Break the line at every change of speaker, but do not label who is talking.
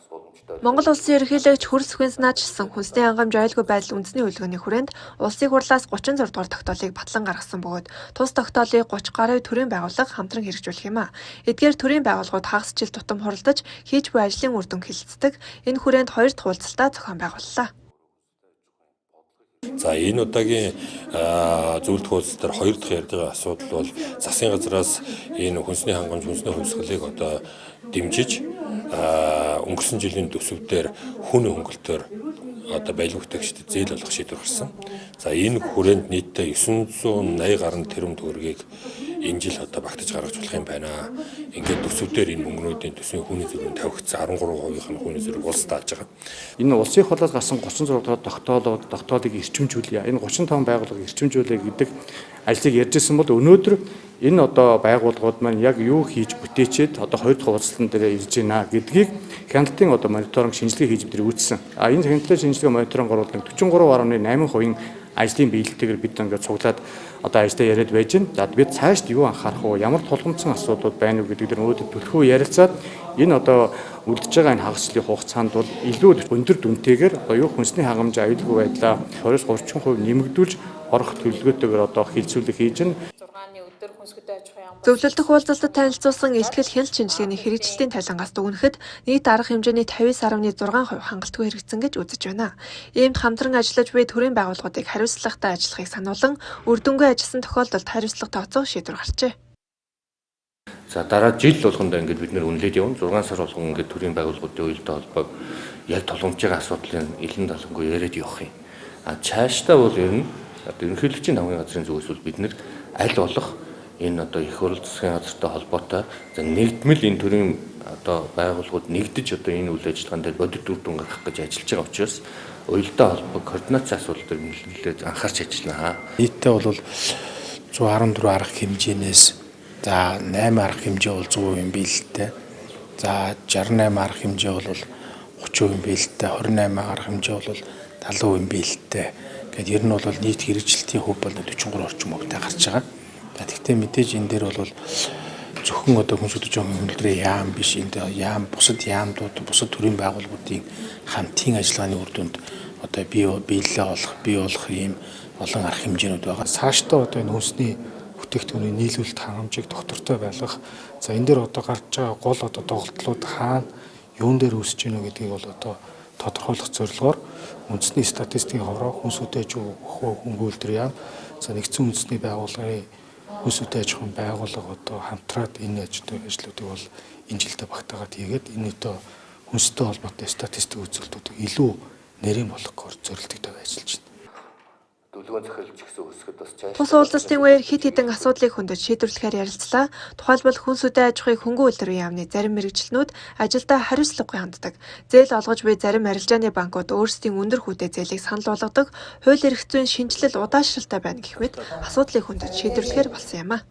бас боломжтой.
Монгол улсын ерөнхийлөгч хөрс хүнс наадчилсан хүнсний хангамж аюулгүй байдал үндэсний хөдөлгөөний хүрээнд улсын хурлаас 36 дугаар тогтоолыг батлан гаргасан бөгөөд тус тогтоолыг 30 гаруй төрийн байгууллага хамтран хэрэгжүүлэх юм а. Эдгээр төрийн байгууллагууд хагас жил тутам хуралдаж хийж буй ажлын үр дүн хэлэлцдэг. Энэ хүрээнд хоёр дахь уулзалтаа зохион байгууллаа.
За, энэ удаагийн зөвлөх уулзалт дээр хоёр дахь ярьж байгаа асуудал бол засгийн газраас энэ хүнсний хангамж, хүнсний хувьсгалыг одоо дэмжиж, өнгөрсөн жилийн төсөв дээр хүн хөнгөлтөөр одоо баялаг бүтээгчдэд зээл олгох шийдвэр гарсан. За, энэ хүрээнд нийтдээ 980 гаруй тэрбум төгрөгийг энэ жил одоо багтаж гаргаж болох юм байна. Ингээд төсөв дээр энэ мөнгнүүдийн төсвийн хүний зүрх тавигдсан, 13%-ийнх нь хүний зүрх улс дааж байгаа.
Энэ улсын хурлаас гарсан 36 дугаар тогтоолыг эрчимжүүлье. Энэ 35 байгууллагыг эрчимжүүлье гэдэг ажлыг ярьж ирсэн бол өнөөдөр энэ одоо байгууллагууд маань яг юу хийж бүтээчээд одоо хоёр дахь уулзалтан дээр ирж байна гэдгийг хяналтын одоо мониторинг шинжилгээ хийж бид үүссэн. А энэ хяналтын шинжилгээ мониторинг оруулах 43.8% ажлын биелэлтэйгээр бид ингээд цуглаад одоо ажлаа яриад байж байна. За, бид цаашд юу анхаарах уу, ямар тулгамдсан асуудлууд байна уу гэдэг дээр өнөөдөр түлхүү ярилцаад энэ одоо үлдэж байгаа энэ хагас жилийн хугацаанд бол илүү өндөр дүнтэйгээр одоо юу хүнсний хангамж, аюулгүй байдлаа 20-30% нэмэгдүүлж орох төлөвлөгөөтэйгээр одоо хилцүүлэг хийж байна.
6-ны өдөр хүнс хөдөө аж ахуйн яам
Зөвлөлдөх уулзалтад танилцуулсан илтгэл хяналт шинжилгээний хэрэгжилтийн тайлангаас дүгнэхэд нийт арга хэмжээний 59.6% хангалтгүй хэрэгжсэн гэж үзэж байна. Иймд хамтран ажиллаж буй төрийн байгууллагуудыг хариуцлагатай ажиллахыг сануулан үр дүнгүй ажилласан тохиолдолд хариуцлага тооцох шийдвэр гарчээ.
За, дараа жил болгондоо ингээд бид нэр үнэлээд явна. 6 сар болгон ингээд төрийн байгууллагуудын уялдаа холбоог яг тулгамж байгаа асуудлын илэн далангүй яриад явах юм. А цаашдаа бол ер нь одоо ерөнхийлөгчийн намын газрын зүгээс бол бид нэр аль болох энэ одоо их хурл засгийн газартай холбоотой, за, нэгдмэл энэ төрийн одоо байгууллагууд нэгдэж одоо энэ үйл ажиллагаан дээр бодит үр дүн гаргах гэж ажиллаж байгаа учраас уялдаа холбоо, координац асуудал дээр нэлээд анхаарч ажиллана.
Нийтдээ бол 114 арга хэмжээнээс, за, 8 арга хэмжээ бол 100% биелэлтэй. За, 68 арга хэмжээ бол 30% биелэлтэй, 28 арга хэмжээ бол 70% биелэлтэй. Ингээд ер нь бол нийт хэрэгжилтийн хувь бол 43 орчим хувьтай гарч байгаа. За, тэгвэл мэдээж энэ дээр бол зөвхөн одоо хүнс хөдөө аж ахуйн хөндлөрийн яам биш, энд яам, бусад яамдууд, бусад төрийн байгууллагуудын хамтын ажиллагааны үр дүнд одоо бий биелэлээ олох, бий болох ийм олон арга хэмжээнүүд байгаа.
Цаашдаа одоо энэ хүнсний бүтээгдэхүүний нийлүүлэлт хангамжийг тогтвортой байлгах. За, энэ дээр одоо гарч байгаа гол одоо доголдлууд хаана, юун дээр үүсэж гинэ гэдгийг бол одоо тодорхойлох зорилгоор үндэсний статистикийн ховроо, хүнс хөдөө аж ахуй хөрөнгө үйлдвэр яам, за, нэгдсэн үндэсний байгууллагын хүнс хөдөө аж ахуйн байгууллага одоо хамтраад энэ ажлуудыг бол энэ жилдээ багтаагаад хийгээд энэ одоо хүнстэй холбоотой статистик үзүүлэлтүүдийг илүү нарийн болгохоор зорилттой ажиллаж байна.
Төлөвлөгөөн зохиолж гисэн өсгöd бас цааш.
Тус уулзалтын үеэр хэд хэдэн асуудлыг хөндөж шийдвэрлэхээр ярилцлаа. Тухайлбал, хүнс хөдөө аж ахуйн хөнгөн үйлдвэрийн яамны зарим мэргэжилтнүүд ажилдаа хариуцлагагүй ханддаг. Зээл олгож буй зарим арилжааны банкуд өөрсдийн өндөр хүүтэй зээлийг санал болгодог. Хууль эрх зүйн шинэчлэл удаашралтай байна гэх мэт асуудлыг хөндөж шийдвэрлэхээр болсон юм а.